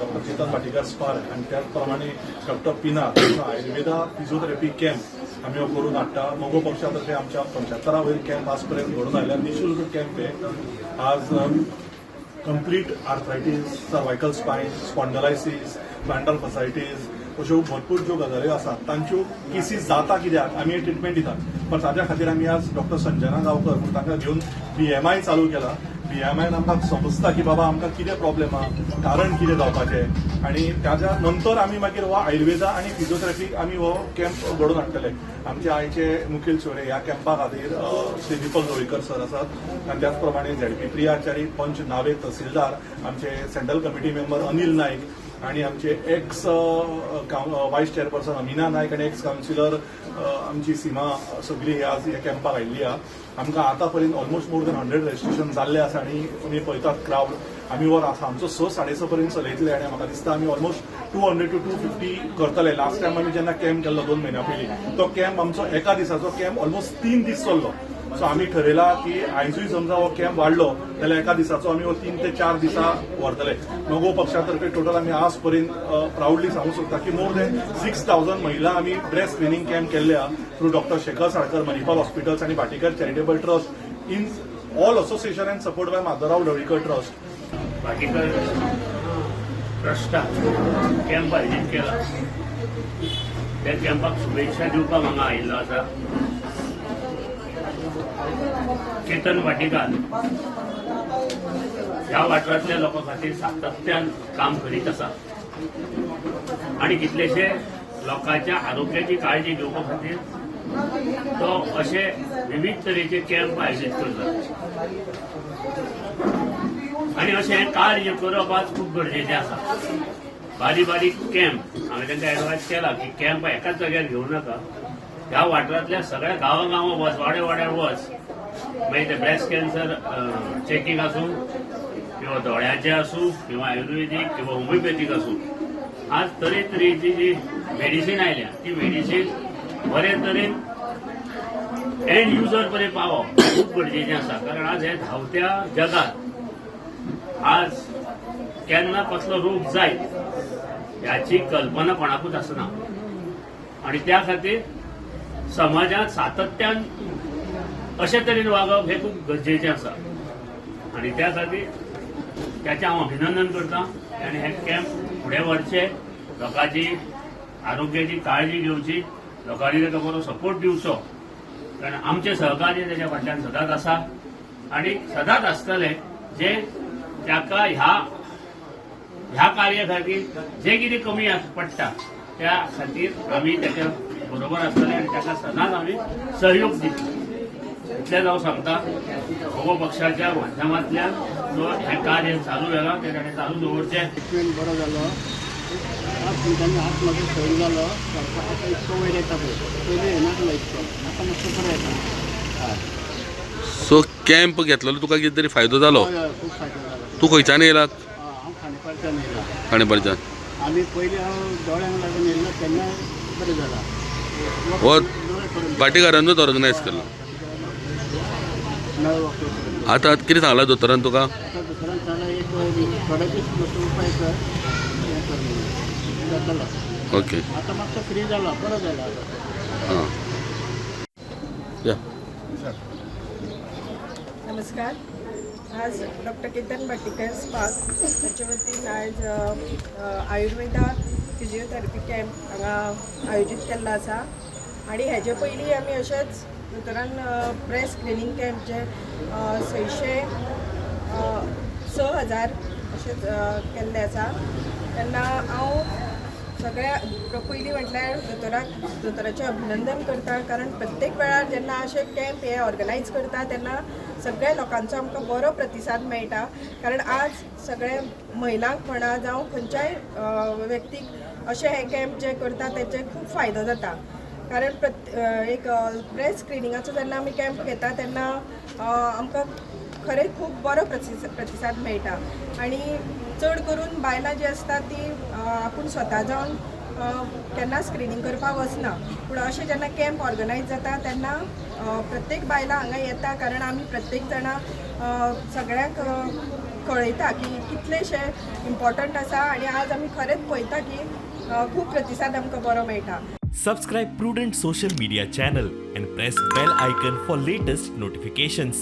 Doctor Chetan Bhatikar spark आनी त्याच प्रमाणे डॉक्टर पिनार आयुर्वेदा फिजिओथेरपी कॅम्प आमी हो करून हाडटा. मगो पक्षा तर्फे आमच्या 75 वयर कॅम्प आज पर्यंत घडून आयल्या. निशुल्क कॅम्प हे आज complete arthritis, cervical spine, spondylosis, plantar fasciitis अश्यो भरपूर ज्यो गजाली आसात तांच्यो केसीस जाता कित्याक आमी ट्रिटमेंट दितात. पण ताज्या खातीर आमी आज डॉक्टर संजना गांवकर म्हूण तांकां घेवन बीएमआय चालू केला. बीएमआयन आमकां समजता की बाबा आमकां कितें प्रॉब्लेम आहा, कारण कितें जावपाचें, आनी ताज्या नंतर आमी मागीर हो आयुर्वेदा आनी फिजिओथेरपी आमी हो कॅम्प घडोवन हाडटले. आमचे आयचे मुखेल सोयरे ह्या कॅम्पा खातीर श्री दीपक जवळीकर सर आसात आनी त्याच प्रमाणे झेडपी प्रिया आचारी, पंच नावे तहसीलदार, आमचे central committee member Anil Naik आणि आमचे x voice chairperson Amina Naik आनी एक्स कावन्सिलर आमची सीमा सगळी आज ह्या कॅम्पाक आयिल्ली आहा. आमकां आतां पर्यंत ऑलमोस्ट मोर दॅन 100 रजिस्ट्रेशन जाल्लें आसा आनी तुमी पळयतात क्रावड. आमी वर आमचो 6 साडे 6 पर्यंत चलयतले आनी म्हाका दिसता आमी ऑलमोस्ट 200 टू 250 करतले. लास्ट टायम आमी जेन्ना कॅम्प केल्लो 2 म्हयन्या पयलीं, तो कॅम्प आमचो एका दिसाचो कॅम्प ऑलमोस्ट 3 दीस चल्लो. सो आमी ठरयला की आयजूय समजा हो कॅम्प वाडलो जाल्यार एका दिसाचो आमी हो 3 ते 4 दिसा व्हरतले. मगो पक्षा तर्फे टोटल आमी आज पर्यंत प्रावडली सांगू शकता की मोर दॅन 6000 महिला आमी ब्रेस्ट स्क्रिनींग कॅम्प केल्ले आहा through doctor Shekhar Salkar, Manipal hospitals आनी Bhatikar charitable trust in all association and support by Madhavrao Dhavalikar trust. Bhatikar ट्रस्टान कॅम्प आयोजीत केला, त्या कॅम्पाक शुभेच्छा दिवपाक हांगा आयिल्लो आसा. चेतन भाटीकार ह्या वाठारांतल्या लोकां खातीर सातत्यान काम करीत आसा आनी कितलेशे लोकांच्या आरोग्याची काळजी घेवपा खातीर तो अशे विविध तरेचे कॅम्प आयोजीत करता आनी अशें हें कार्य करप आज खूब गरजेचें आसा. बारीक बारीक कॅम्प हांवें तांकां एडवायज केला की कॅम्प एकाच जाग्यार घेवं नाका, ह्या वाठारांतल्या सगळ्या गांवां गांवां वच, वाड्या वाड्यार वच, मागीर ते ब्रेस्ट कॅन्सर चॅकींग आसूं किंवा दोळ्याचें आसूं किंवा आयुर्वेदीक किंवा होमिओपॅथीक आसूं, आज तरेतरेची जी मेडिसीन आयल्या ती मेडिसीन बरे तरेन एंड युजर पर्यंत पावप खूब गरजेचें आसा. कारण आज हे धांवत्या जगात आज केन्ना कसलो रोग जायत ह्याची कल्पना कोणाकूच आसना आनी त्या खातीर समाजात सातत्यान अशे तरेन वागप हें खूब गरजेचें आसा आनी त्या खातीर ताचें हांव अभिनंदन करता आनी हे कॅम्प फुडें व्हरचे, लोकांची आरोग्याची काळजी घेवची, लोकांनी ताका बरो सपोर्ट दिवचो, कारण आमचें सहकार्य ताच्या फाटल्यान सदांच आसा आनी सदांच आसतलें. जे ताका ह्या ह्या कार्या खातीर जे कितें कमी पडटा त्या खातीर आमी ताच्या बरोबर आसतले आनी ताका सदांच आमी सहयोग दितले. इतलेंच हांव सांगता. मगो पक्षाच्या माध्यमांतल्यान जो हें कार्य चालू जाला तें ताणें चालू दवरचें. ट्रिटमेंट बरो जालो, हात हात मातसो सही जालो, आतां इतको वयर येता पळय, पयलीं येनासलो इतको, आतां मातसो बरो येता. हय. सो कॅम्प घेतलेलो तुका कितें तरी फायदो जालो? हय हय, खूब फायदो जालो. तूं खंयच्यान येयला? हांव खांडेपारच्यान येयला. खांडेपारच्यान. आनी पयलीं हांव दोळ्यांक लागून येयल्लो तेन्ना बरें जाला. हो दोळे करून भाटीकारानूच ऑर्गनायज केल्लो. नळ वखद करून. आतां कितें सांगलां दोतोरान तुका? आतां दोतोरान सांगलां एक थोडे दीस मातसो उपाय कर, हें कर म्हणून जातलो. ओके. आतां मातसो फ्री जालो, बरो जाला आतां. हां या. नमस्कार. आज डॉक्टर केतन भाटीकर स्पार्क हाचे वतीन आयज आयुर्वेदा फिजिओथेरपी कॅम्प हांगा आयोजीत केल्लो आसा आनी हेजे पयलीं आमी अशेंच दोतोरान ब्रेस्ट स्क्रिनींग कॅम्प जे 600 6000 अशें केल्ले आसा. तेन्ना हांव सगळ्या पयलीं म्हटल्यार दोतोराचें अभिनंदन करता, कारण प्रत्येक वेळार जेन्ना अशे कॅम्प हे ऑर्गनायज करता तेन्ना सगळ्या लोकांचो आमकां बरो प्रतिसाद मेळटा. कारण आज सगळे महिलांक म्हणा जावं खंयच्याय व्यक्तीक अशे हे कॅम्प जे करता तेचे खूब फायदो जाता. कारण एक ब्रेस्ट स्क्रिनिंगाचो जेन्ना आमी कॅम्प घेता तेन्ना आमकां खरें खूब बरो प्रतिसाद मेळटा आनी चड करून बायलां जी आसता ती आपूण स्वता जावन केन्ना स्क्रिनींग करपाक वचना, पूण अशें जेन्ना कॅम्प ऑर्गनायज जाता तेन्ना प्रत्येक बायलां हांगा येता, कारण आमी प्रत्येक जाणां सगळ्यांक कळयता की कितलेशे इम्पॉर्टंट आसा आनी आज आमी खरेंच पळयता की खूब प्रतिसाद आमकां बरो मेळटा. Subscribe Prudent Social Media channel and press bell icon for latest notifications.